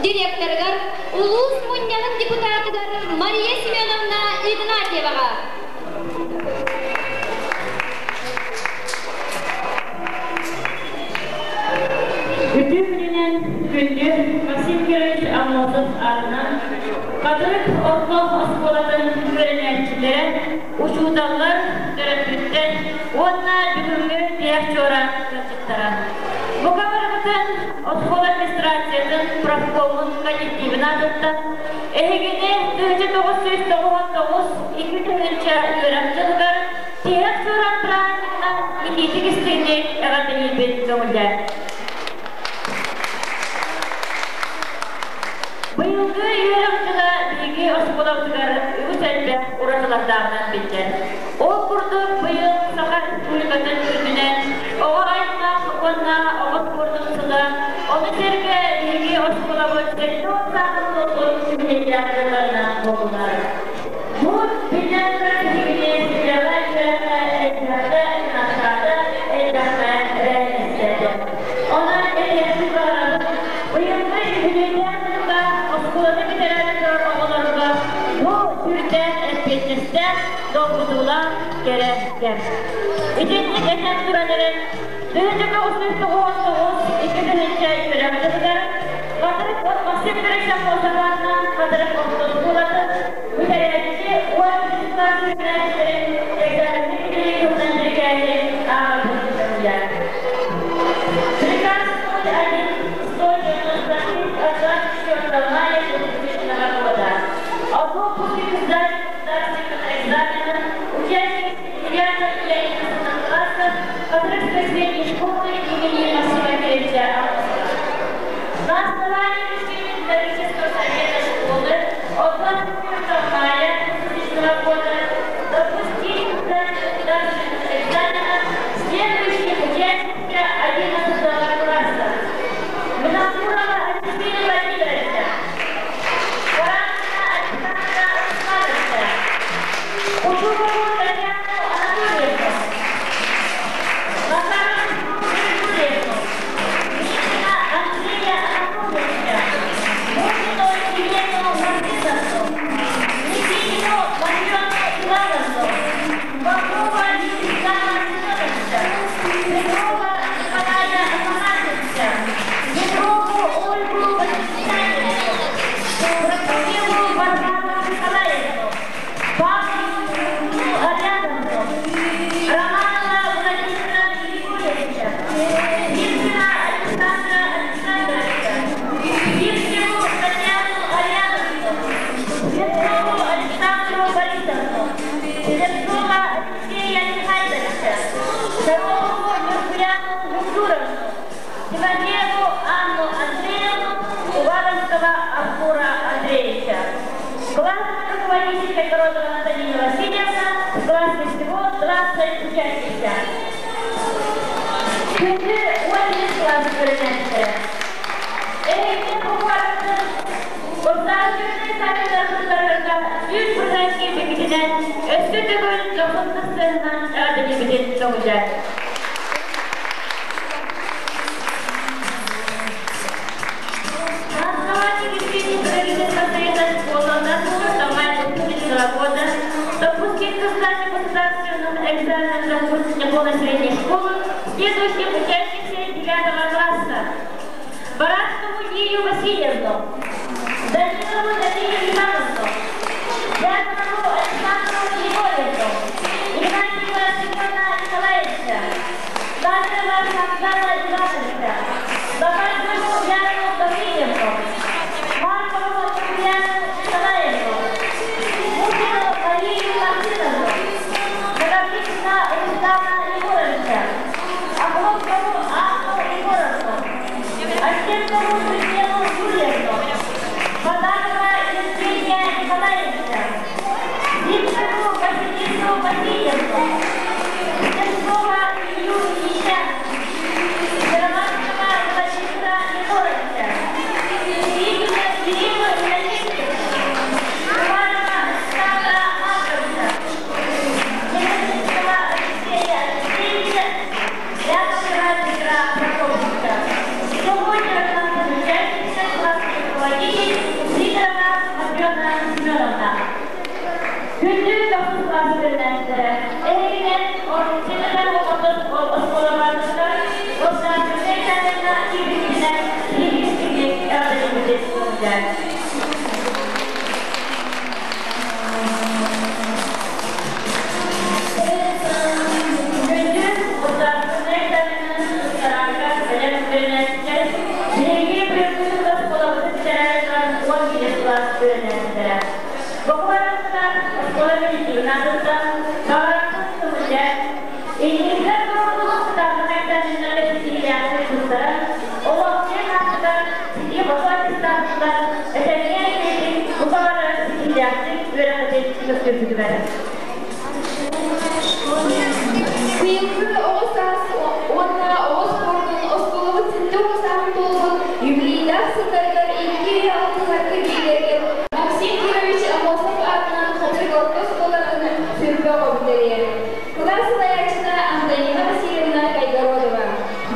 директорыгар, улуус мунньаҕын депутатыгар Мария Семеновна Игнатьеваҕа. Үтүө күнүнэн күндү Максим Кирович Аммосов аатынан Хатырык орто оскуолатын үөрэнээччилэрэ, учууталлар, төрөппүттэр уонна бүгүҥҥү тиһэх чуораан ыалдьыттара. Бука барыбытын оскуола администрациятын профкомун коллективын аатыттан эһигини 1999 2000 үөрэх дьылыгар тиһэх чуораан бырааһынньыгынан итиитик истиҥник эҕэрдэлиирбин көҥүллээн. Быйылгы үөрэх дьыла биһиги оскуолабытыгар үгүс элбэх уратылардааҕынан биллэр. Ол курдук быйыл Саха Республикатын үрдүнэн оҕо аймах уонна оҕо спордун сыла, ону сэргэ биһиги оскуолабыт 70 сааһын туолбут юбилейдаах дьылларынан буоллулар. Бу биллэн турар биһигини үлэҕэ үөрэххэ элбэхтэ ынахтаата, элбэххэ эбээһинэстээтэ. Онон этиэхпин баҕарабын, быйылгы үбүлүөйдээх сылга оскуоланы бүтэрэн турар оҕолорго бу сүрдээх эппиэтинэстээх, долгутуулаах кэрэ кэм. Итинник этэн туран эрэн, 1999 2000 үөрэх дьылыгар Хатырык Максим Петрович Аммосов Хатырык орто оскуолатын бүтэрээччи уонна класс үөрэнээччилэрин экзамены бүтэрии туһунан бирикээһи ааҕарбын көҥүллээн. Приказ 01 196 от 24 мая 2000 года о допуске к сдаче государственных экзаменов учащихся 9 и 11 классов Хатырыкской средней школы имени Максима Кирилловича Амосова. На основании решения педагогического совета школы от 24 мая 2000 года допустить к сдаче государственных экзаменов следующих учащихся 11 класса. Винокурова Алексея Владимировича, Баранкина Александра Руслановича, Утюгову Татьяну Анатольевну, Макарову Юрьевну, Мишина Андрея Анатольевича, Мухину Елену Мартыновну, Никитину Матрёну Ивановну, Попова Ивана Семеновича, Петрова Николая Афанасьевича, Петрову Ольгу Васильевну, Прокопьеву Варвару Николаевну, Павлову Ариадовну, Романова Владимира Григорьевича, Липкина Александра Александровича, Липкину Татьяну Ариадовну, Петрову Александру Борисовну, Петрова Алексея Михайловича, Шарову Нюркуяну Мусуровну, Тимофееву Анну Андреевну, Уваровского Артура Андреевича. Классный руководитель Кайгородова Наталья Васильевна, в классе всего 20 учащихся. Күндү 11 класс үөрэнээччилэрэ. Эһиги букваргытын Государственный экзаменнарга 100% киирбиккитинэн өссө төгүл дьоһун сыһыанынан эҕэрдэлиибитин көҥүллээн. На основании решения правительства Совета школы на мая 2000 года допустить к сдаче государственных экзаменов за курс полной средней школы следующих учащихся 9 класса. Баратову Лилию Васильевну, Данилову Дарью Ивановну, Дьяконову Александру Егоровну, Игнатьева Семена Николаевича, Лазарева Сандала Ивановича, Бабаеву Яну Гаврилевну, Маркову Ульяну Николаевну, Мухину Марию Мартыновну, Наговицына Руслана Егоровича, Обломкову Анну Егоровну, Осенкову Светлану Юрьевну, Баданова Евгения Николаевича, Зинчеву Василису Васильевну, Сенцова Илью Ильича, Романова Владимира Егоровича, Ирину Ирину Леонидовну, Иванова Александра Марковича, Емельянова Алексея Алексеевича, Яковлева Петра Прокопьевича. Сегодня классный учащийся, классный руководитель. Руководитель Сидорова Матрена Семеновна. Күндү тохсус кылаас үөрэнээччилэрэ, эһигинэн ситэтэн оҕотун оскуолаларыгар государственнай экзамеҥҥа киирбиккитинэн биһиги эҕэрдэлиибит көҥүллээн. Күндү государственнай экзаменын туттарарга бэлэм үөрэнээччилэр, биһиги быйылгы оскуолабытын бүтэрэн туран 11 кылаас үөрэнээччилэрэ. Бу барахсытан оскуола коллективын аатыттан баҕарахпыт көҥүллээн, инникигэр туруоруллубут кытаанах экзаменнары ситиһиилээхтик туттаран, олох киэҥ аартыгар ситии-хотуу аттестаттан этэҥҥэ кэлбит бу баҕарар ситиһиилээхтик үөрэххитин түмүктүүргүтүгэр. Быйылгы оҕо саас уонна оҕо спордун оскуолабыт 70 сааһын туолбут юбилейдаах сылларыгар 2 6 биирдэригэр Максим Кирович Аммосов аатынан Хатырык орто оскуолатын сүүрбэ оҕо бүтэрэр. Кылаас салайааччыта Антонина Васильевна Кайгородова.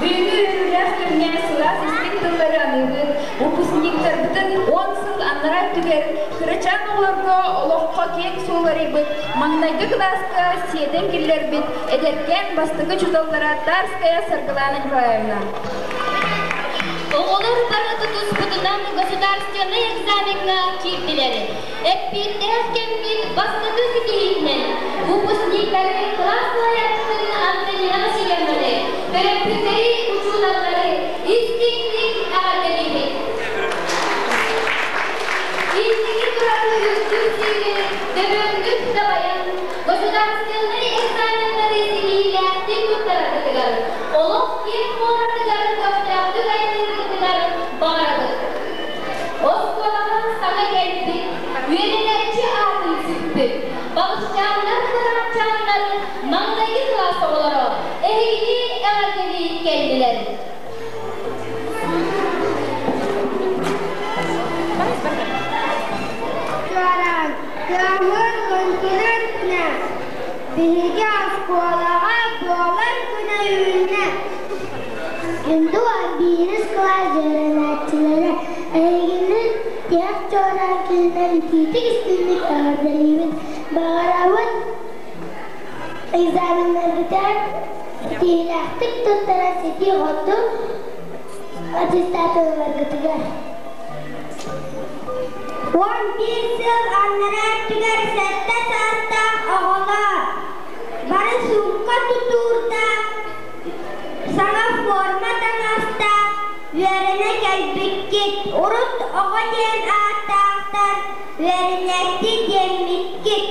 Бүгүҥҥү үөрүүлээх күҥҥэ сылаас истиҥ тыллары аныыбыт, выпускниктарбытын 10 сыл аннараа өттүгэр кырачаан оҕолорго олоххо киэҥ суол арыйбыт маҥнайгы кылааска сиэтэн киллэрбит эдэркээн бастакы учууталлара Тарская Саргылана Николаевна. Оҕолор бары тутуспутунан государственнай экзамеҥҥа киирдилэр. Эппиэттээх кэммит бастакы ситиһиитинэн выпускниктары кылаас салайааччытын Антонина Васильевнаны, төрөппүттэри, учууталлары истиҥник эҕэрдэлиибит. Инники турар үрдүк сири дөбөҥнүк дабайан, государственнай экзаменнары ситиһиилээхтик туттараргытыгар, олох киэҥ муоратыгар көхтөөхтүк айанныыргытыгар баҕарабыт. Оскуолаҕа саҥа кэлбит, үөрэнээччи аатын сүкпүт, балысчааннар, быраатчааннар маҥнайгы кылаас оҕолоро эһигини эҕэрдэлии кэллилэр. Чуораан, тыаһыыр лыҥкыныыр күнэ, биһиги оскуолаҕа буолар күнэ үүннэ. Күндү 11-ис кылаас үөрэнээччилэрэ, эһигини тиһэх чуораан күнүнэн итиитик истиҥник эҕэрдэлиибин. Баҕарабыт экзаменнаргытыгар ситиһиилээхтик туттаран ситии-хотуу аттестат ыларгытыгар. 11 сыл аннараа өттүгэр 7 саастаах оҕолор бары суумка тутуурдаах, саҥа форма таҥастаах үөрэнэ кэлбиккит. Урут оҕо диэн ааттаахтар үөрэнээччи диэммиккит.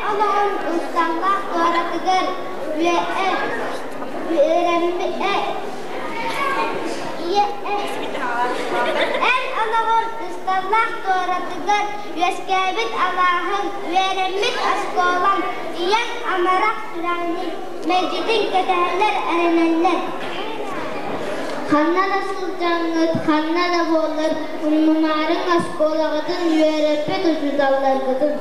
олоҕун усталлаах туоратыгар Эн олоҕун ысталлаах туоратыгар үөскээбит алааһыҥ, үөрэммит оскуолаҥ, ийэҥ амарах сүрэҕинин мэлдьитин кэтэһэллэр, эрэнэллэр. Ханна да сылдьаҥҥыт, ханна да буоллар, умнумаарыҥ оскуолаҕытын үөрэппит учууталларгытын.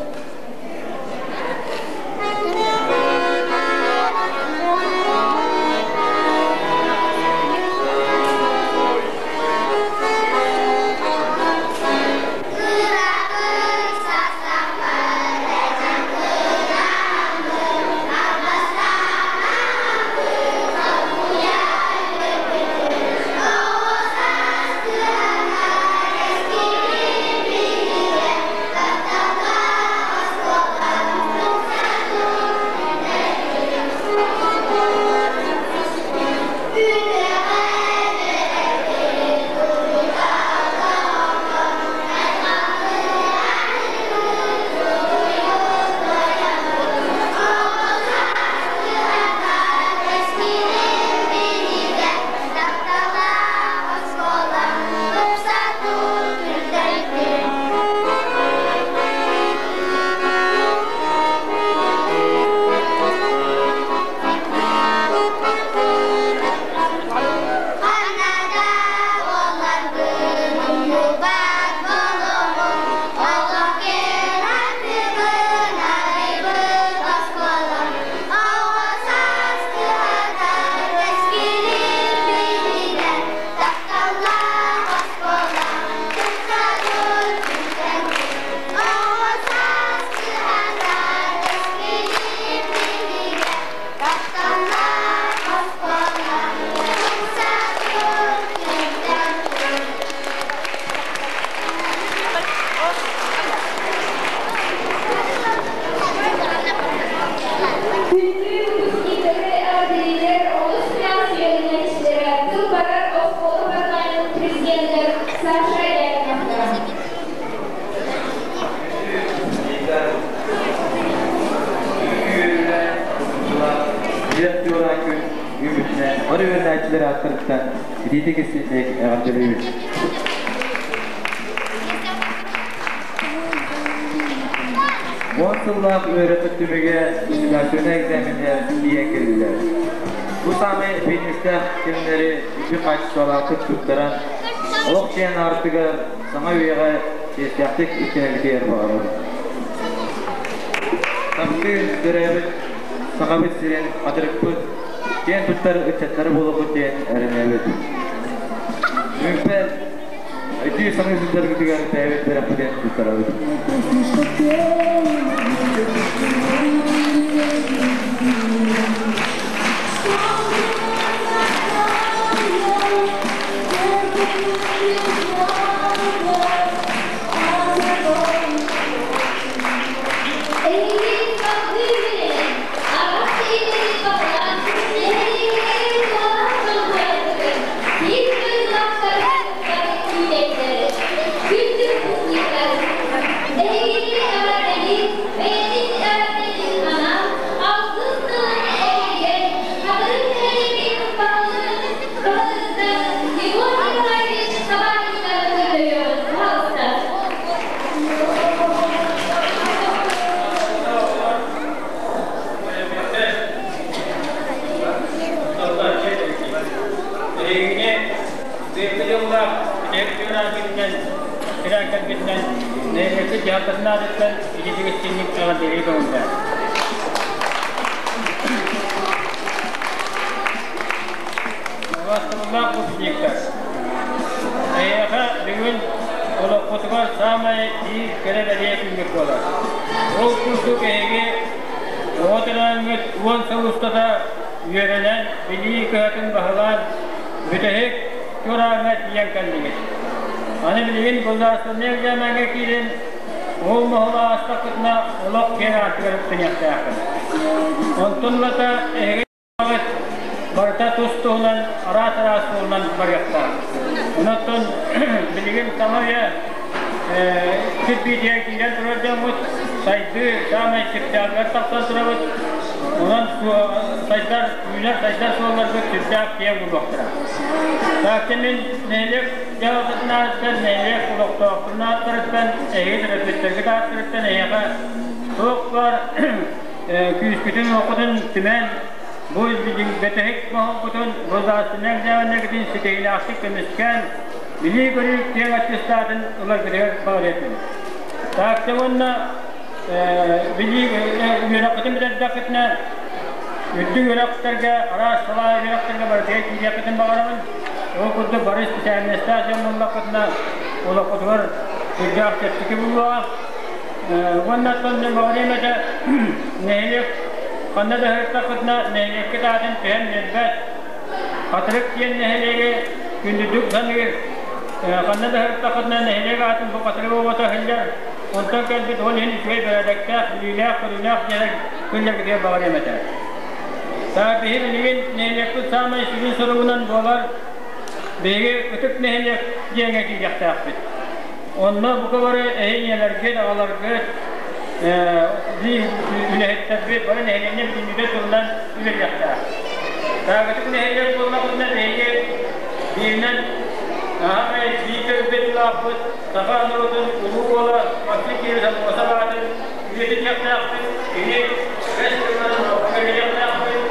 Күндү выпускниктары эҕэрдэлииллэр олус күнээх үөрэнээччилэрэ тыл барар оскуола парламент президенигэр Саша Яковлевна. Үөрэх күн үүмүтүнэн бары үөрэнээччилэр ааттарыттан итиитик истиҥник эҕэрдэлиибит. Уон сыллаах үөрэппит түмүгэ государственнай экзаменҥа тиийэн кэллилэр. Бу саамай эппиэтинэстээх кэмнэри үрдүк хаачыстыбалаахтык туттаран, олох киэҥ аартыгар саҥа үйэҕэ чиэстээхтик үктэнэргитигэр баҕарабыт. Таптыыр төрөөбүт Сахабыт сирин хатырыкпыт киэн туттар ыччаттара буолуохпут диэн эрэнэбит. Түмүкпэр өйдүү саныы сылдьаргытыгар бэйэбит бэрэхпитин туттарабыт. Эһиги салгыы үөрэнэн, араас идэни баһылаан, нэһилиэнньэлэри туһалаах дьон буоларгытын биир дойдулаахтаргыт бары күүтэллэр. Күндү выпускниктар, эһигини эҕэрдэлиир, бэйэтин эҕэрдэтин анаан, алтыс тылын эһигэр Хатырык нэһилиэгин баһылыгын баһылыгыттан Егор Николаевич Собакиҥҥа көрдөһүөҕүн, пожалуйста. Эһигини быйылгы дьыллаах бүтэһик тирээн кэлбитинэн нэһилиэкпит дьаһалтатын аатыттан ититик истиҥник эҕэрдэлии көҥүллээх. Убаастабыллаах выпускниктар, эһиэхэ бүгүн олоххутугар саамай биир кэрэ бэлиэ күҥҥүт буолар. Ол курдук эһиги оҕо төрөөҥҥүт 10 сыл устата үөрэнэн, билии кыһатын баһылаан, бүтэһик чуорааҥҥа тиийэн кэллигит. Аны билигин государственнай экзамеҥҥа киирэн, ол моһолу аастаххытына олох киэҥ аартыгар үктэниэхтээххин. Онтон ылата эһиги барыта тус-туһунан араас-араас суолунан барыахтаах. Онон билигин саҥа үйэ кирбиитигэр киирэн турар дьоммут. сайдыы саамай чыпчаалыгар тахсан турабыт. Онон сайдар, үүнэр сайдар суолларбыт сүрдээх киэҥ буолуохтара. Таакча мин нэһилиэк дьаһалтатын аатыттан, нэһилиэк олохтоохторун ааттарыттан, эһиги төрөппүттэргит ааттарыттан эһиэхэ туох баар күүскүтүн-уоххутун түмэн, бу бэтэһик моһолгутун государственнай экзаменнаргытын ситиһиилээхтик көмүскээн, билии-көрүү киэҥ аттестатын ыларгытыгар баҕарыатым. Таакча уонна билии үөрэххитин бүтэрдэххитинэ, үрдүк үөрэхтэргэ, араас салаа үөрэхтэргэ барытыгар киириэххитин баҕарабын. Ол курдук бары специальностаах дьон буоллаххытына, олоххутугар сүрдээх чэпчэки буолуоҕа. Уонна оттон баҕарыам этэ, нэһилиэк ханна да сырыттаххытына, нэһилиэккит аатын түһэн биэрбэт. Хатырык диэн нэһилиэги күндүтүк саныыр. Ханна да сырыттаххытына, нэһилиэк аатын бу Хатырык оҕото сылдьар. Онтон кэлбит ол иһин үчүгэй бэрээдэктээх, билиилээх-көрүүлээх дьиэлэр күннэргитигэр баҕарыам этэ. Таа биһи билигин нэһилиэкпит саамай сүрүн соругунан буолар биһиги ытык нэһилиэк диэҥҥэ киириэхтээхпит. Онно бука бары эһи ийэлэргит, аҕаларгыт, үлэһиттэрбит бары нэһилиэнньэ бүтүннүүтэ тылынан үлэлиэхтээх. Ытык нэһилиэк буоллахпытына биһиги бииринэн аһамай биир төрүппүт улааппыт саха норуотун улуу уола Максим Кириллович Аммосов аатын үйэтитиэхтээхпит, кини бэс тылларын олоххо киллэриэхтээхпит,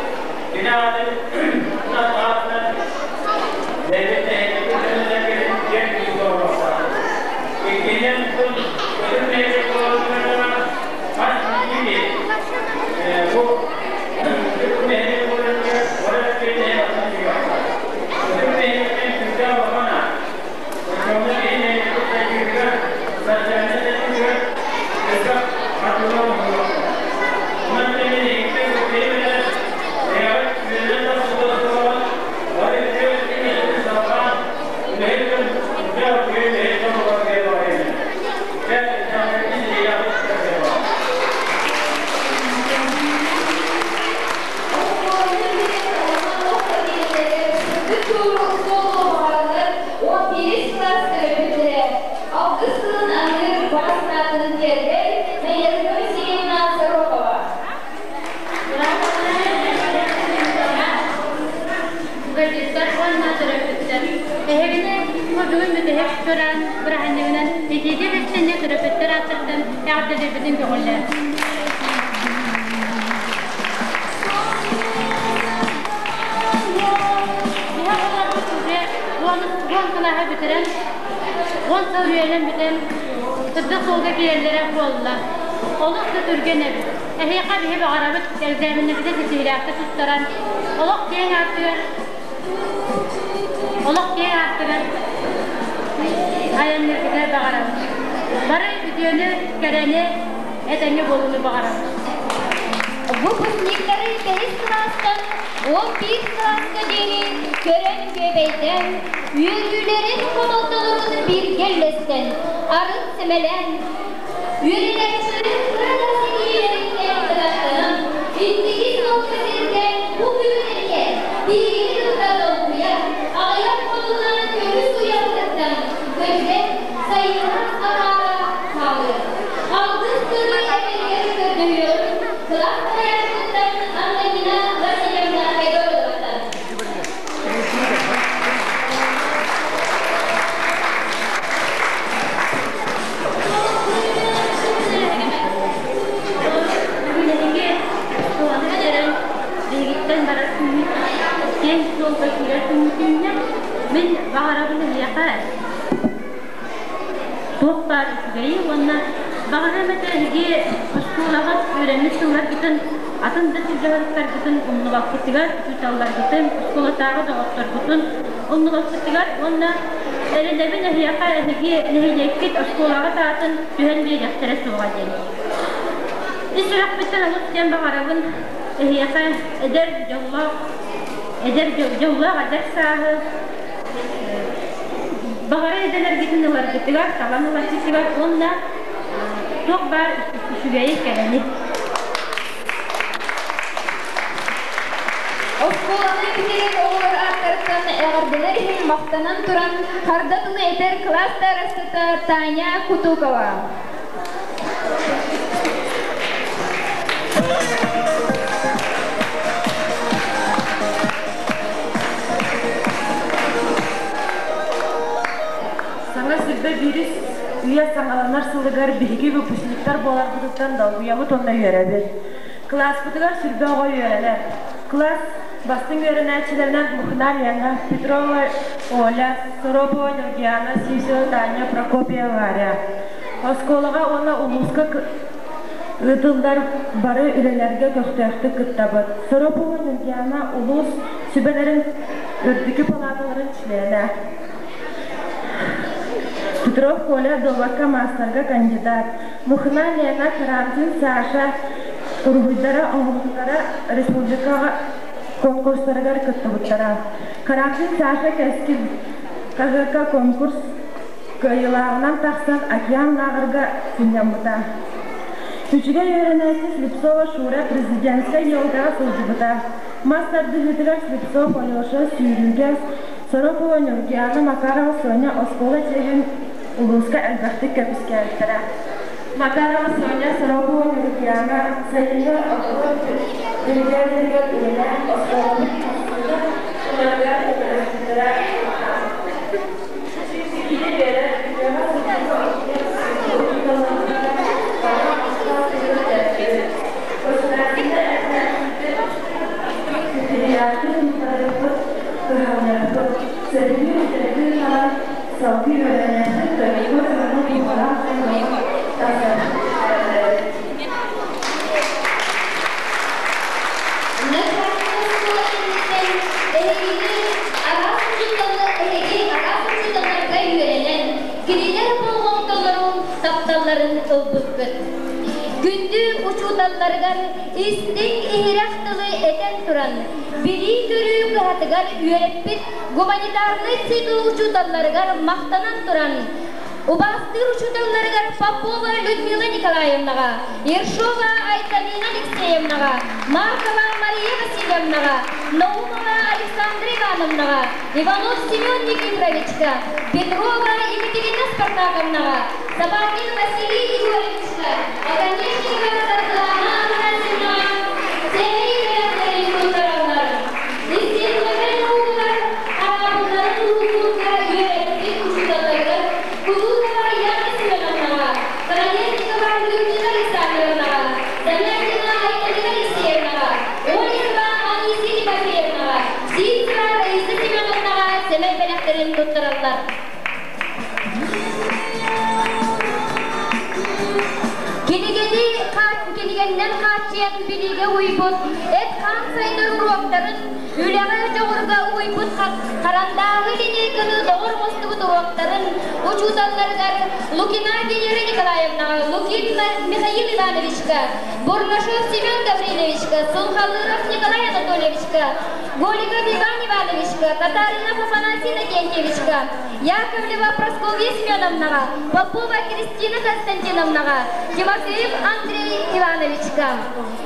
кини аатын аатынан бэйэбит нэһилиэкпит дьонун-сэргэтин киэн тутта оҥоруохтаахпыт. Иккиһинэн, ытык нэһилиэк буоларбытынан хас биирдии киһи бу ытык нэһилиэк буоларыгар бары эппиэтинэһи бастан сүгүөхтээх. Ытык нэһилиэктэн сүрдээх улахан аат. Оччоҕуна киһи нэһилиэкпит сайдыытыгар, социальнай сайдыытыгар элбэх хардыылар оҥоһуллуохтара. Онон мин эһигиттэн көрдөһүм этэ, бэйэҕит үөрэнэн тахсыбыт оскуолаҕыт бары үтүө өттүн салҕаан, үлэһит дьон сүрдээх үчүгэй үлэһит дьон буоларгар баҕарыам. Дьэ, итэҕэлгитин ситиһиэххит көрдөһөбүн. Оскуоланы бүтэрэн олох кэбиһэллэригэр сырдык тууру суолу баҕараллар 11 кылаас төрөппүттэрэ. Алгыс тылын аныыр баҕа санаатын тиэрдэр Надежда Васильевна Сорокова. Газеттар уонна төрөппүттэр. Эһигини бу бүгүн бүтэһик туран бырааһынньыгынан итиитик истинник төрөппүттэр ааттарыттан эҕэрдэлиирбитин көҕүллээн. Биһи оҕолорбут уже уон кылааһы бүтэрэн, 10 сыл үөрэнэн бүтэн, сырдык суолга киирэллэрэ буолла. Олус да түргэн эбит. Эһиэхэ биһи баҕарабыт экзаменнарбытын ситиһиилээхтик туттаран, олох киэҥ аартыгар айанныыргытыгар баҕарабыт. Бары үтүөнү, кэрэни, этэҥҥэ буолууну баҕарабыт. Выпускниктары бэһис кылаастан 11 кылааска диэри көрөн күөбэйдээн, үөрүүлэрин хомолтолорун бииргэ үллэстэн, арыт сэмэлээн, үөрэнээччилэрин кыра да ситиһиилэриттэн кынаттанан, инники суолга сирдээн бу бүгүн эмиэ биһигини кытта долгуйа, аҕыйах хонугунан көмүс уйабытыттан көтүтэн, сайыһан атаара хаалыа. Алгыс тылы этэригэр көрдөһүөҕүм кылаас салайааччытыттан Антонина Васильевна Федороваттан. Бүгүн эһиги оскуоланы бүтэрэн биһигиттэн барар күммүт, киэҥ суолга киирэр күммүт үүннэ. Мин баҕарабын эһиэхэ туох баар үчүгэйи уонна баҕарам этэ эһиги оскуолаҕа үөрэммит сылларгытын, атын да сылдьыбыттаргытын умнубаппытыгар, учууталларгытын, оскуолатааҕы доҕотторгутун умнубаппытыгар уонна эрэнэбин эһиэхэ эһиги нэһилиэккит оскуолаҕыт аатын түһэн биэриэхтэрэ суоҕа диэн. Ис сүрэхпиттэн олус диэн баҕарабын эһиэхэ эдэр дьоллоох эдэр дьоллоох эдэр сааһы, баҕара идэлэргитин ыларгытыгар, талан ыларгытыгар уонна туох баар үчүгэйи, кэрэни. Оскуоланы бүтэрэр оҕолор ааттарыттан эҕэрдэлэр иһин махтанан туран, харда тылы этэр кылаас старостата Таня Кутукова. Саҥа сүрбэ биирис үйэ саҥаланар сылыгар биһиги выпускниктар буоларбытыттан долгуйабыт уонна үөрэбит. Кылааспытыгар сүрбэ оҕо үөрэнэр. Кылаас бастыҥ үөрэнээччилэринэн Мухна Лена, Петрова Оля, Соропова Нюргиана, Сивцева Таня, Прокопьева Варя. Оскуолаҕа уонна улууска ыытыллар бары үлэлэргэ көхтөөхтүк кыттабыт. Соропова Нюргиана улуус сүбэлэрин үрдүкү палааталарын чилиэнэ. Петров Коля дуобакка маастарга кандидат. Мухна Лена, Карамзин Саша уруһуйдара оҥоһуктара республикаҕа конкурстарыгар кыттыбыттара. Карамзин Саша Кэскил хаһыакка конкурс кыайыылааҕынан тахсан океан лааҕырга сынньаммыта. Үчүгэй үөрэнээччи Слепцова Шура президентскэй елкаҕа сылдьыбыта. Мас тардыһыытыгар Слепцов Алеша сүүрүүгэ, Соропова Ньургуйаана Макарова Соня оскуола чиэһин улууска элбэхтик көмүскээбиттэрэ. Макарова Соня Соропова Ньургуйаана сайыҥҥы оҕолор биригээдэлэригэр үлэлээн оскуолабыт хапсыыта уларыгар көмөлөспүттэрэ. Кини үөрэр үтүөҕэ сылдьыыга учууталларга бары астаах төрөппүт. Государственнай сертификаты туттарыахпыт, кыһаллыахпыт. Сөбүлүүр идэтин талан салгыы үөрэниэхпит, дойдуга көмөнү туһалаах дьоҥҥо тахсарбыт. Эһигини араас учууталлар эһиги араас учууталларга үөрэнэн, кинилэр болҕомтолорун, тапталларын ылбыккыт. Күндү учууталларыгар истиҥ иһирэх тылы этэн туран, билии-көрүү кыһатыгар үөрэппит гуманитарнай цикл учууталларыгар махтанан туран, Убаастыыр учууталларыгар Попова Людмила Николаевнаҕа, Ершова Айталина Алексеевнаҕа, Маркова Мария Васильевнаҕа, Наумова Александра Ивановнаҕа, Иванов Семен Никифоровичка, Петрова Екатерина Спартаковнаҕа, Собакин Василий Егоровичка, Оконешникова Саргылана Афанасьевнаҕа сэмэй бэлэхтэрин туттараллар. Естественнай наукалар хараабылларын уһуктуурга үөрэппит учууталларыгар Кутузова Яна Семеновнаҕа, Колесникова Людмила Александровнаҕа, Замятина Айталина Алексеевнаҕа, Олесова Анисия Тимофеевнаҕа, Сивцева Раиса Семеновнаҕа сэмэй бэлэхтэрин туттараллар. Кинигэни кинигэннэн хааччыйан билиигэ уйбут, эт-хаан сайдар уруоктарын, үлэҕэ дьоҕурга уйбут харандааһы линейканы доҕор оҥостубут уруоктарын учууталларыгар Лукина Венера Николаевнаҕа, Лукин Михаил Ивановичка, Бурнашов Семен Гаврильевичка, Сулхалыров Николай Анатольевичка, Голиков Иван Ивановичка, Татаринов Афанасий Иннокентьевичка, Яковлева Прасковья Семеновнаҕа, Попова Кристина Константиновнаҕа, Тимофеев Андрей Ивановичка.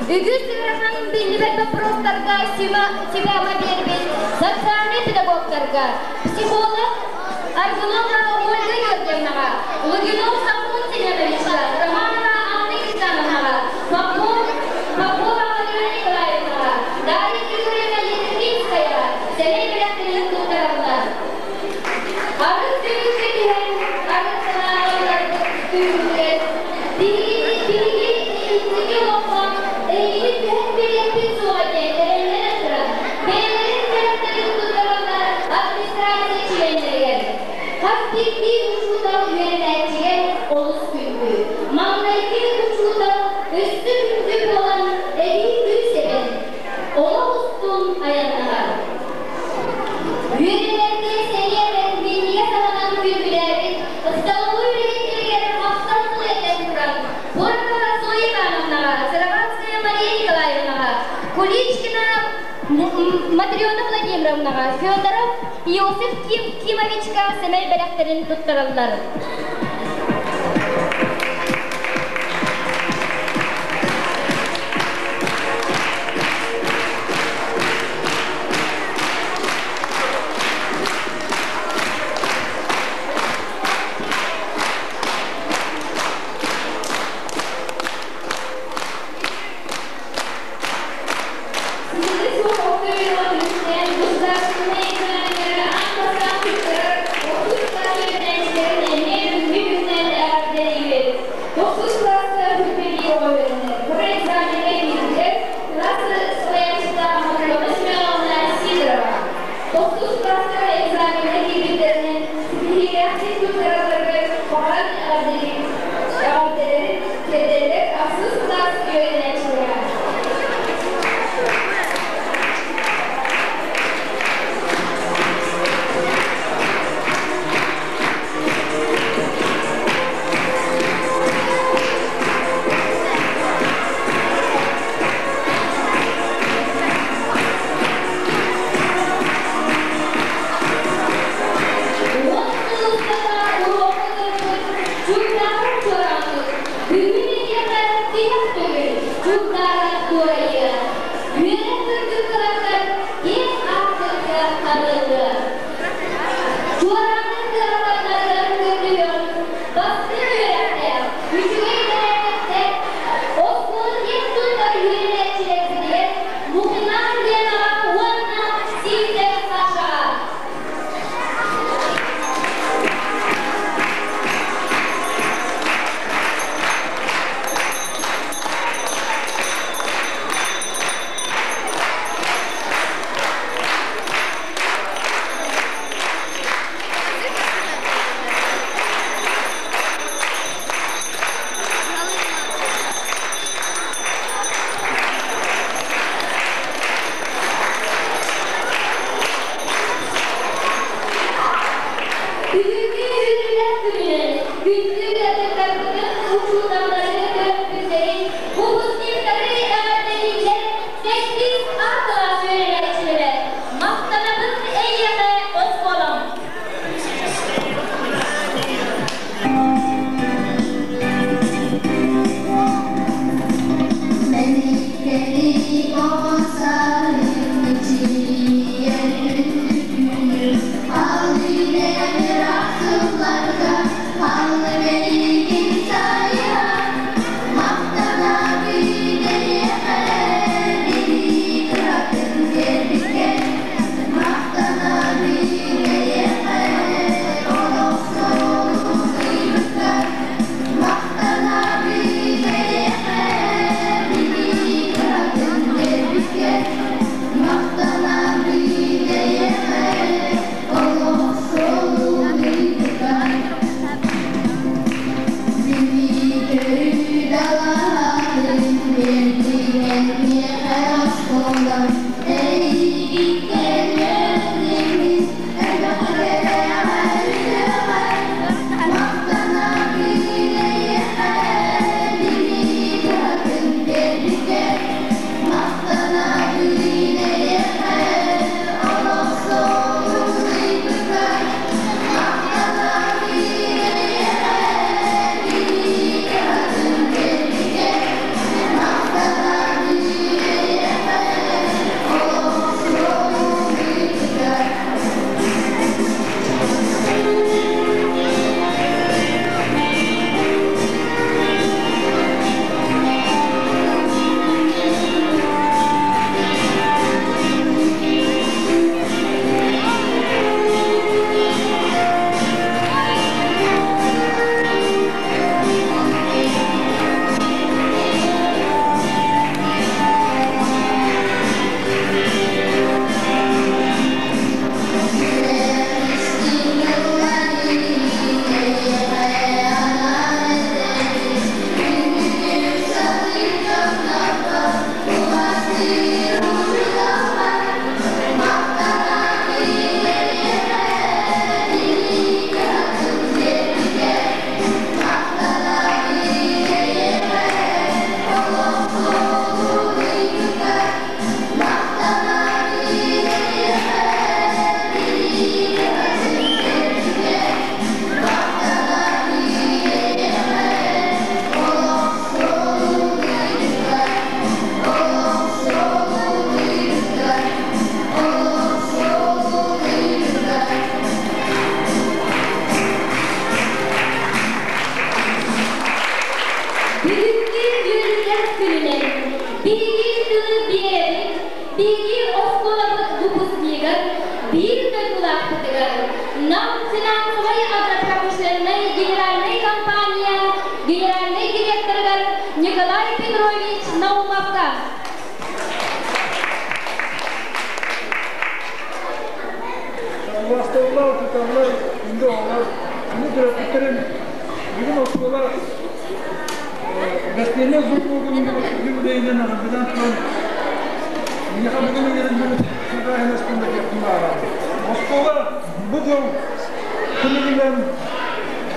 Үгүс ыарахан биллибэт боппуруостарга сүбэ-ама биэрбит социальнай педагогтарга, психолог Аргунова Ольга Георгиевнаҕа, Лугинов Самсон Семеновичка, Романова Анна Александровнаҕа, Попова Галина Николаевнаҕа, Дарья Григорьевна Етринскаяҕа сэмэй бэлэхтэрин туттараллар. Арыт түбүккэ түһэн, арыт санааларбыт күүһүрэн, биһигини биһиги инники олоххо эйигин түһэн биэриэхпит суоҕа диэн эрэллэнэн туран, бэйэлэрин бэлэхтэрин туттараллар администрация чилиэннэригэр. Хас биирдии учуутал үөрэнээччигэ олус күндү. Маҥнайгы учуутал өссө күндү буолан эбии күүс эбэн, олох устун айаннаһар. Үөрэнэргэ сэриэбэр минньигэс аһынан күндүлээбит столовой үлэһиттэригэр махтал тыл этэн туран, Порохова Зоя Ивановнаҕа, Сыроватская Мария Николаевнаҕа, Куличкина Матрена Владимировнаҕа, Федоров Иосиф Кимовичка сэмэй бэлэхтэрин туттараллар. орто үөрэҕин түмүктээн государственнай экзаменнары аан бастаан туттарар отут кылаас үөрэнээччилэрин эмиэ бүгүҥҥү күнүнэн эҕэрдэлиибит. Тохсус кылааска үрдүк оҕо үөрэнэр. Бары экзамеҥҥа киирдилэр. Кылаас салайааччыта Матрена Семеновна Сидорова. Тохсус кылаастар экзамеҥҥа киирбиттэринэн ситиһиилээхтик туттаралларыгар баҕаран эҕэрдэлэрин тиэрдэллэр ахсыс кылаас үөрэнээччилэрэ. Уон сыл устата уруокка сырыппыт чугдаарар чуорааммыт бүгүн эһиэхэ тиһэх төгүл чугдаара туорайыа. Үөрэх үрдүк кылаатыгар киэҥ аартыкка арыллыа. Чуорааннар кыаратаннарыгар көрдөһүөҕүҥ бастыҥ үөрэхтээх, үчүгэй бэрээдэктээх, оскуола киэн туттар үөрэнээччилэрбитигэр Лукина Ленаҕа уонна Сивцев Сашаҕа. Бүгүҥҥү үөрүүлээх күнүнэн күндү ыалдьыттарбытын, учууталлары, төрөппүттэри, выпускниктары эҕэрдэлииллэр сэттис А кылаас үөрэнээччилэрэ. Махтанабын эйиэхэ оскуолам! Мэниктэри оҕо сааһым мичийэр үрдүк Ал ыраах сылларга халлы мэлигин сайыһан Махтанабын эйиэхэ билии кыратын биэрбиккэр Махтанабын эйиэхэ олох суолун ыйбыккар Махтанабын эйиэхэ билии кыратын биэрбиккэр Махтанабын эйиэхэ олох суолун ыйбыккар Билии көрүү далаһатын биэрдиҥ миэхэ оскуолам Эйигиттэн үөрэнним элбэх кэрэҕэ үтүөҕэ Махтанабын эйиэхэ билии кыһатын биэрбиккэр Махтанабын эйиэхэ олох суолун ыйбыккар Махтанабын эйиэхэ билии кыһатын биэрбиккэр Махтанабын эйиэхэ олох суолун ыйбыккар Бүгүҥҥү үөрүүлээх күнүнэн биһиги тылы биэрэбит, биһиги оскуолабыт Биир дойдулаахпытыгар Нам финансовай агропромышленнай генеральнай компания генеральнай директорыгар Николай Петрович Наумовка. Убаастабыллаах учууталлар, күндү оҕолор, күндү төрөппүттэрим, бүгүн оскуола Гостиница звуковун юбилейинэн эҕэрдэлээн туран, миэхэ бүгүн ыҥырыллыбыт сыдааһынаспын да диэхпин баҕарабын. Оскуола бу дьыл түмүгүнэн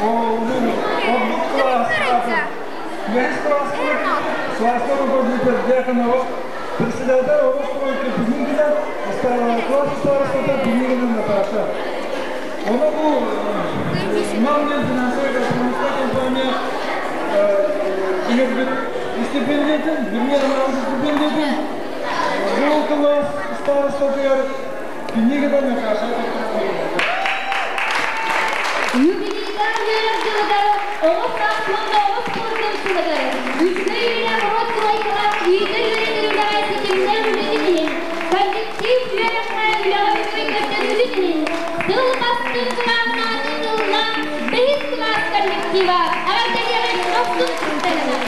ордук кылаастаах, бэһис кылааспыт Славка руководитель Дьяконова, председатель оҕо стройка Пинигина, класс старостата Пинигина Наташа. Ону бу Нам финансовая экономическая компания иһирбит стипендиятын, билиэн стипендиятын жыл кылаас старостатыгар Пинигина Наташа. Юбилейдаах үөрэх дьылыгар оҕо саас уонна оҕо спордун сылыгар үчүгэй үлэлээх оҕо стройкалаах иитэр үөрэтэр үлэҕэ ситимнээх үлэтин иһин, коллектив үөрэххэ үлэҕэ үчүгэй көрдөрүүтүн иһин сыл бастыҥ кылааһын аатын ылла бэһис кылаас коллектива эҕэрдэлиэҕин дохсун кыттарынан.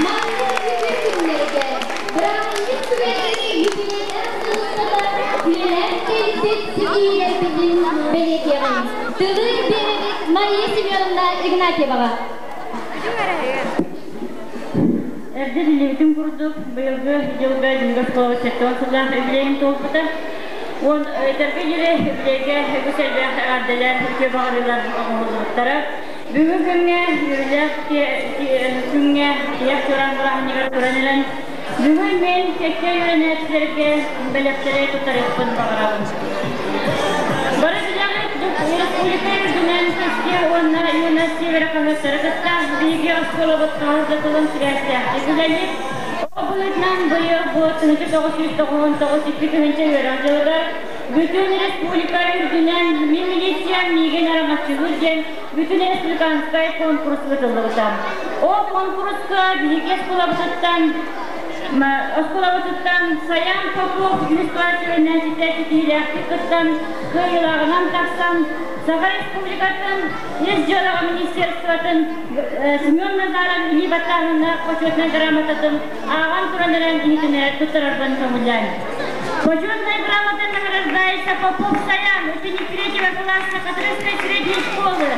Маннык үтүө күннэргэ бырааһынньык түгэннэри юбилейдаах сыл устата үлэлээн кэлбит ситиһиилэрбитин бэлиэтиэҕиҥ. Тылы биэрэбит Мария Семеновна Игнатьеваҕа. Эрдэ биллибитин курдук, быйылгы дьылга Дьүҥгэ оскуолабыт 70 сыллаах юбилейын туолбута. Уон этэргэ диэри юбилейгэ үгүс элбэх эҕэрдэлэр, үтүө баҕарыылар оҥоһуллубуттара. Бүгүн күҥҥэ үөрүүлээх күҥҥэ тиһэх чуораан бырааһынньыгар туран эрэн, бүгүн мин кэккэ үөрэнээччилэргэ бэлэхтэри туттарыахпын баҕарабын. Бары билэҕит, республика үрдүнэн Кэскил уонна Юность Севера хаһыаттары кытта биһиги оскуолабыт хаһыс да сылын сибээстээхтик үлэлиир. Ол быһыытынан быйыл бу 1999 2000 үөрэх дьылыгар бүтүн республика үрдүнэн «Мин милициям миигин араҥаччылыыр» диэн бүтүн республиканскай конкурс ыытыллыбыта. Ол конкурска биһиги оскуолабытыттан оскуолабытыттан Саян Попов үһүс кылаас үөрэнээччитэ ситиһиилээхтик кыттан, кыайыылааҕынан тахсан, Саха Республикатын Ис дьыалаҕа министерствотын Семен Назаров илии баттааһыннаах почетнай грамотатын ааҕан туран эрэн иһитинэ туттарарбын көҥүллээн. Почетная грамота награждается Попов Саян, ученик третьего класса Кадрской средней школы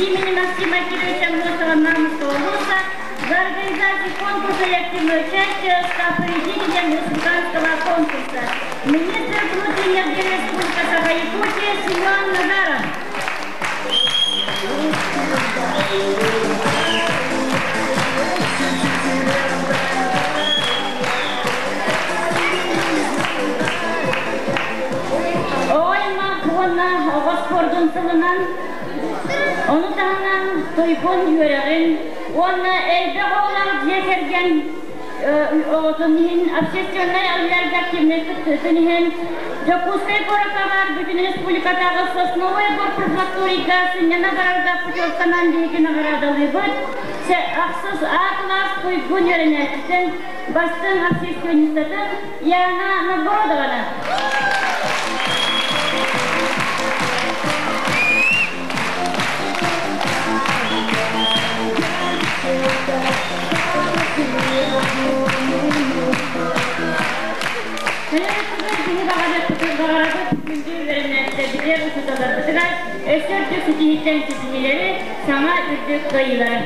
имени Максима Кировича Аммосова Намского вуза за организацию конкурса и активное участие, став победителем республиканского конкурса. Министр внутренних дел Республики Саха-Якутия Семен Назаров. Оҕо-аймах уонна оҕо спордун сылынан, ону таһынан туйгун үөрэҕин уонна элбэх оҕолоох дьиэ кэргэн оҕотун иһин общественнай үлэлэргэ активнай кыттыытын иһин Дьокуускай куоракка баар бүтүн республикатааҕы Сосновой бор профилакторийга сынньана барарга путевканан биһиги наҕараадалыыбыт. Ахсыс А кылаас туйгун үөрэнээччитин, бастыҥ общественницатын Яна Новгородованы. Кэлэр биһи баҕарабыт күндү үөрэнээччилэрбитигэр, учууталларбытыгар өссө үрдүк ситиһииттэн ситиһиилэри, саҥа үрдүк кыайыылары.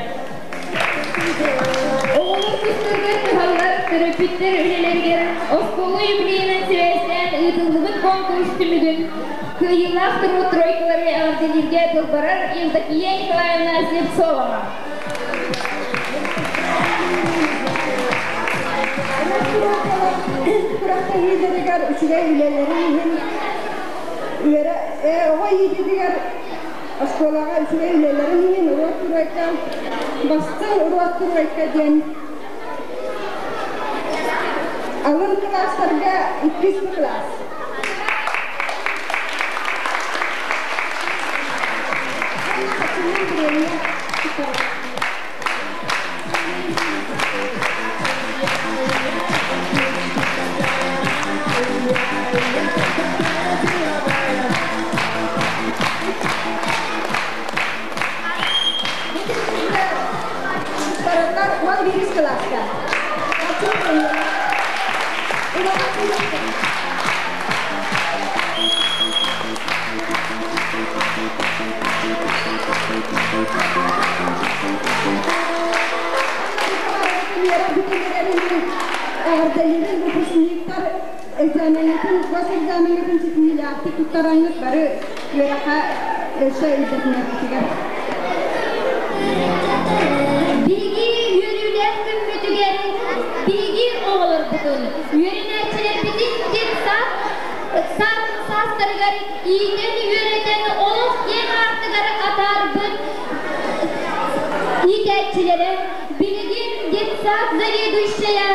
Оҕолор тустарыгар кыһаллар төрөппүттэр үлэлэригэр оскуола юбилейынан сибээстээн ыытыллыбыт конкурс түмүгүн кыайыылаах турбут тройкалары эҕэрдэлииргэ тылбарар Евдокия Николаевна Слепцоваҕа. Күрэхтэһиилэригэр үчүгэй үлэлэрин иһин оҕо иитиитигэр оскуолаҕа үчүгэй үлэлэрин иһин уруок тройка, бастыҥ уруок тройка диэн алын кылаастарга иккис кылаас. 11 кылааска. Улахан үөрэхтэр. Эҕэрдэлиибин выпускниктар экзаменҥытын, госэкзаменҥытын ситиһиилээхтик туттараҥҥыт бары үөрэххэ өссө үрдэтинэргитигэр. Биһиги үөрүүлээх күммүтүгэр биһиги оҕолорбутун, үөрэнээччилэрбитин детсад саастарыгар иитэн-үөрэтэн олох киэҥ аартыгар атаарбыт иитээччилэрэ, билигин детсад заведующая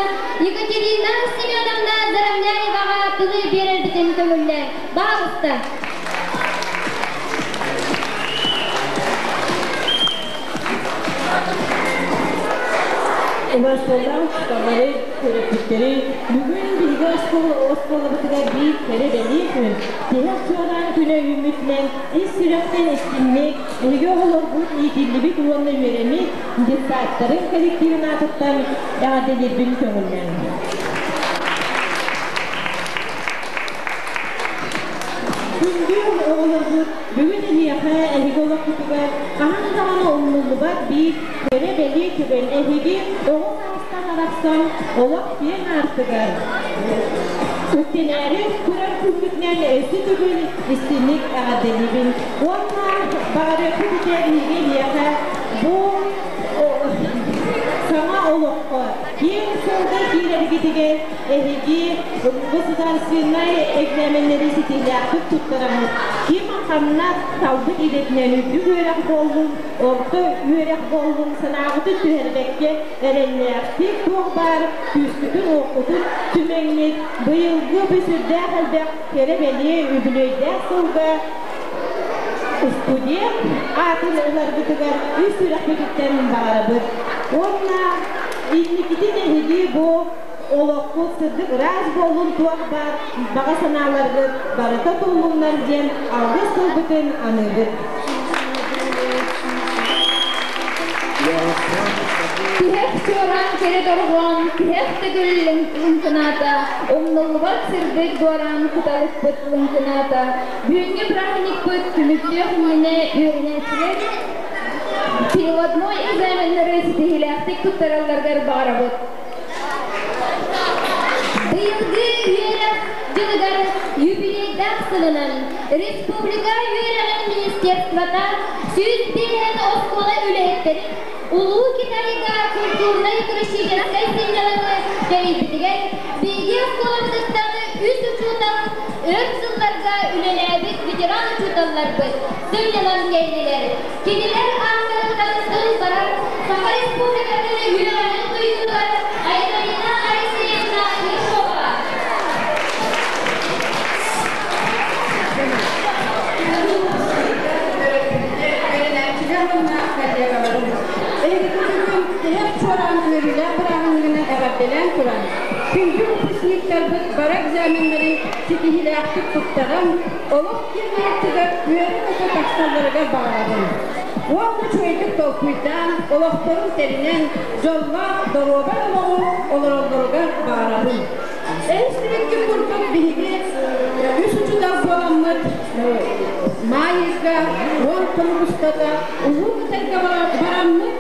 Екатерина Семеновна Заровняеваҕа тылы биэрэрбитин көҥүллээҥ. Баҕалыста. Убасталлаах учууталлары, төрөппүттэри бүгүн биһиги оскуолабытыгар биир кэрэ бэлиэ күн, тиһэх чуораан күнэ үүммүтүнэн ис сүрэхтэн истиҥник эһиги оҕолоргут иитиллибит уонна үөрэммит детсадтарын коллективын аатыттан эҕэрдэлиирбин көҥүллээҥ. Күндү оҕолорбут, бүгүн эһиэхэ эһиги олоххутугар хаһан даҕаны умнуллубат биир кэрэ-бэлиэ түгэн эһиги оҕо саастан арахсан олох киэҥ аартыгар үктэнээри турар күммүтүнэн өссө төгүл истиҥник эҕэрдэлиибин уонна баҕарыахпыт этэ эһиги эһиэхэ бу саҥа олоххо киэҥ суолга киирэргитигэр Эһиги государственнай экзаменнары ситиһиилээхтик туттараҥҥыт, ким ханна талбыт идэтинэн үрдүк үөрэх буоллун, орто үөрэх буоллун санааҕытын түһэрбэккэ эрэллээхтик туох баар күүскүтүн-уоххутун түмэҥҥит, быйылгы бу сүрдээх элбэх кэрэ-бэлиэ үбүлүөйдээх сылга студент аатын ыларгытыгар үс сүрэхпититтэн баҕарабыт. Уонна инникитин эһиги бу олоххут сырдык ыраас буоллун туох баар баҕа санааларгыт барыта туоллуннар диэн алгыс тылбытын аныыбыт. Тиһэх чуораан кэрэ дорҕоон, тиһэх төгүл лыҥкынаата, умнуллубат сырдык дуораан кыталыкпыт лыҥкынаата. Бүгүҥҥү бырааһынньыкпыт түмүктүөх иннинэ үөрэнээччилэр переводной экзаменнары ситиһиилээхтик туттаралларыгар баҕарабыт. Быйылгы үөрэх дьылыгар юбилейдаах сылынан республика үөрэҕин министерствота 105 оскуола үлэһиттэрин Улуу Китайга культурнай-туристическай сынньалаҥы тэрийбитигэр биһиги оскуолабытыттан үс учуутал өр сылларга үлэлээбит ветеран учууталларбыт сынньанан кэллилэр. Кинилэр ааттарыттан тыл барар Саха Республикатын үөрэҕин туйгунугар Айталина Алексеевна Ершова. Үөрэнээччилэр уонна коллегаларым, эһигини бүгүн тиһэх чуораан үөрүүлээх бырааһынньыгынан эҕэрдэлээн туран, күндү выпускниктарбыт бары экзаменнарын ситиһиилээхтик туттаран, олох киэҥ аартыгар үөрэ-көтө тахсалларыгар баҕарабын. Уонна үчүгэйдик толкуйдаан, олохторун тэринэн, дьоллоох, доруобай олоҕу олороллоругар баҕарабын. Эһиги курдук биһиги үс учуутал буоламмыт маай ыйга 10 хонук устата Улуу Кытайга бараммыт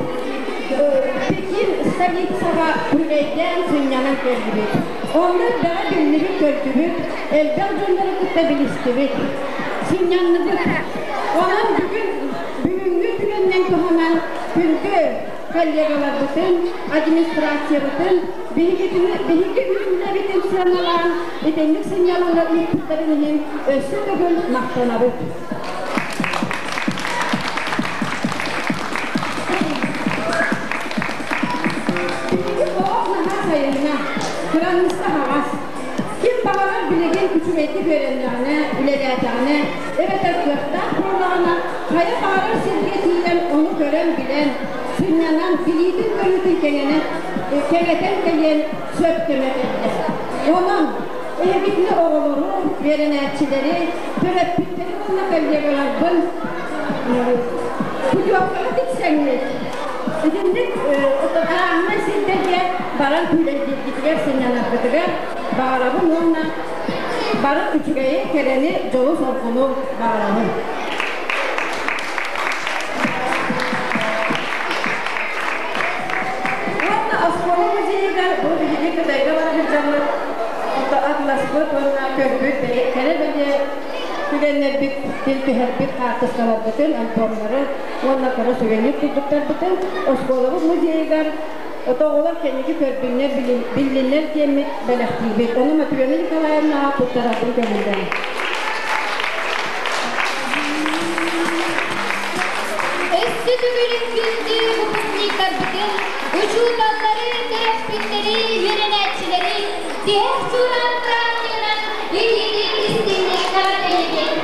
Пекин столицаҕа күрэйдээн сынньанан кэллибит. Онно элбэҕи биллибит-көрдүбүт, элбэх дьоннору кытта билистибит, сынньанныбыт. Онон бүгүн бүгүҥҥү түгэнинэн туһанан күндү коллегаларбытын, администрациябытын биһигитини биһиги үлэбитин сыаналаан итинник сынньалаҥҥа ыыппыттарын иһин өссө төгүл махтанабыт. Биһиги олох наһаа сайынна, кыраныысса аһаҕас. Ким баҕарар билигин үчүгэйдик үөрэннэҕинэ, үлэлээтэҕинэ, эбэтэр кыахтаах буоллаҕына, хайа баҕарар сиргэ тиийэн ону көрөн-билэн, сынньанан, билиитин-көрүүтүн кэҥэнэн, кэҥэтэн кэлиэн сөп кэмэ кэллэ. Онон эһигитини оҕолору, үөрэнээччилэри, төрөппүттэри уонна коллегаларбын путевкаҕа тиксэҥҥит, итинник арааһынай баран күүлэйдииргитигэр, сынньанаргытыгар баҕарабын уонна бары үчүгэйи, кэрэни, дьолу-соргуну баҕарабын. Уонна оскуола музейыгар бу биһиги Кытайга бара сылдьаммыт атласпыт уонна көрбүт кэрэ бэлиэ түгэннэрбит, түһэрбит хаартыскаларбытын, альбомнары уонна кыра сувенир курдуктарбытын оскуолабыт музейыгар оҕолор кэнники көрдүннэр, биллиннэр диэммит бэлэхтиибит. Ону Матрена Николаевнаҕа туттарарбын көҥүллээн. Өссө төгүрүк күндү выпускниктарбытын, учууталлары, төрөппүттэри, үөрэнээччилэри тиһэх чуораан празднигынан илиитин истиҥник эҕэрдэлиибит.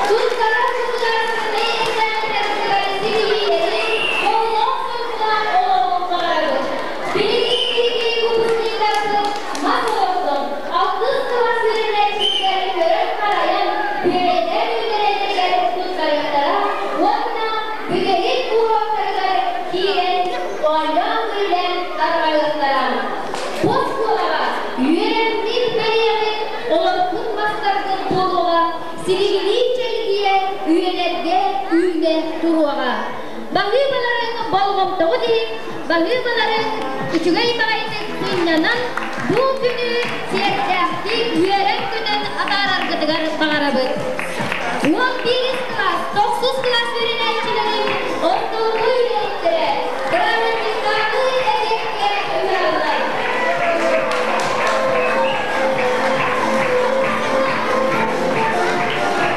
Туттарар государственнай экзаменнарбытыгар ситиһиилэри, дьоллоох-соргулаах олоҕу баҕарабыт. Билигин биһиги выпускниктарбыт мас олордон, алтыс кылаас үөрэнээччилэригэр көрөн-харайан, бүөбэйдээн үөрэнэллэригэр туттарыахтара уонна бүтэһик уруоктарыгар киирэн оонньоон-көрүлээн тарҕаныахтара. Бу оскуолаҕа үөрэммит бэлиэҕит олорбут мастаргыт буолуоҕа, силигилии чэлгийэ үйэлэргэ үүнэ туруоҕа. Баһыыбаларыҥ болҕомтоҕут иһин, баһыыбаларыҥ үчүгэй баҕайытык сынньанан, бу күнү сиэрдээхтик үөрэн-көтөн атаараргытыгар баҕарабыт. 11 кылаас, тохсус кылаас үөрэнээччилэрин ортолоку үлэһиттэрэ бырааһынньыктааҕы эбиэккэ ыҥыраллар.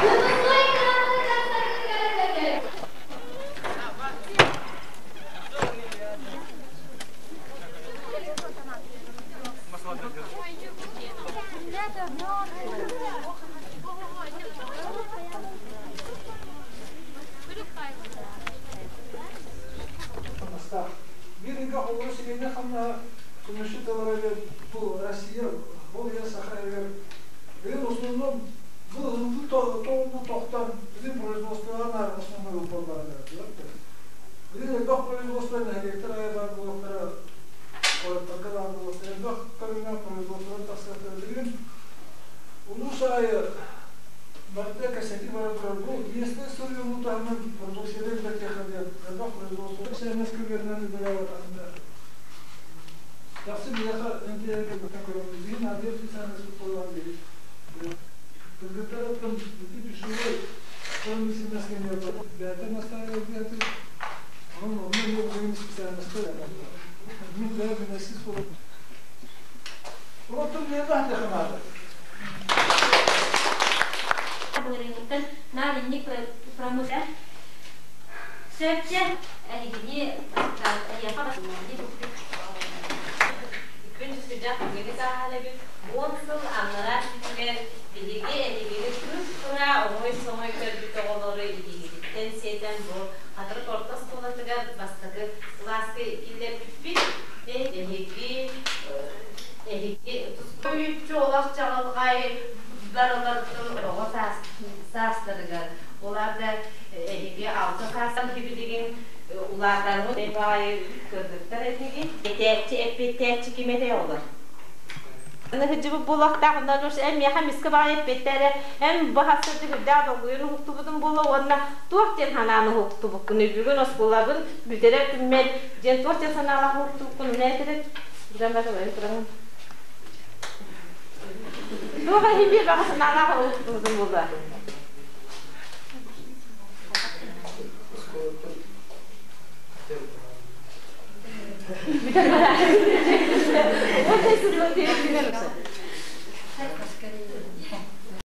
Выпускной кылааһы тахсаргытыгар көтөр. Биир ыйга холобур сибиинньэ хамнаһа көмүскү тыллара бу Россия ол иһин Саха сиригэр билин основном бу ылыллыы тоҕуну тохтон билин производствоҕа наар основной упор барар. Билин элбэх производство нэһилиэктэр аайы баар буолуохтара, куораттарга баар буолуохтара, элбэх көрүҥнээх производстволар тахсыахтара. Билигин улуус аайы барыта кэпсэтии бара турар. Бу местнай суруйуу таһынан продукцияны элбэтиэххэ диэн элбэх производство СНС күбүөрүнэн үлэлээбэтэҕинэ тахсы биһиэхэ НТР кэлбэттэн көрөммүт. Биһи наадыйар специальность буолан биһи кыргыттар оттон ити пищевой промышленность бэйэтэ настаивать диэти онон онно эмиэ билигин специальностар мин бэйэ бинэсис буолуп Оттон миэхэ атыха наада. Былырыыҥҥыттан наар инник промышля сөпче эһигини эһиэхэ Күн сүрдээх түгэни сааһалабыт. 10 сыл аннараа өттүгэр биһиги эһигини кыыс-кыра оҥой-соҥой көрбүт оҕолору илиигититтэн сиэтэн бу Хатырык орто оскуолатыгар бастакы кылааска киллэрбиппит. Эһиги эһиги туспа олох чаҕылхай барыларытын оҕо саастарыгар олар да эһиги алта саастан билигин улаатарбыт баҕайы кыргыттар этиги этээччи эппиэттээччи ким этэ олор Ныһыдьыбыт буолуохтаах, эн миэхэ миска баҕайы эппиэттээрэ, эн баһаста түһүрдээх долгуйан уһуктубутун буолуо уонна туох диэн санаан уһуктубуккун, бүгүн оскуолабын бүтэрэр күммэр диэн туох диэн санаалаах уһуктубуккун этэрэ Дьон бары туран Туох иһин биир баҕа санаалаах уһуктубутун буолуо.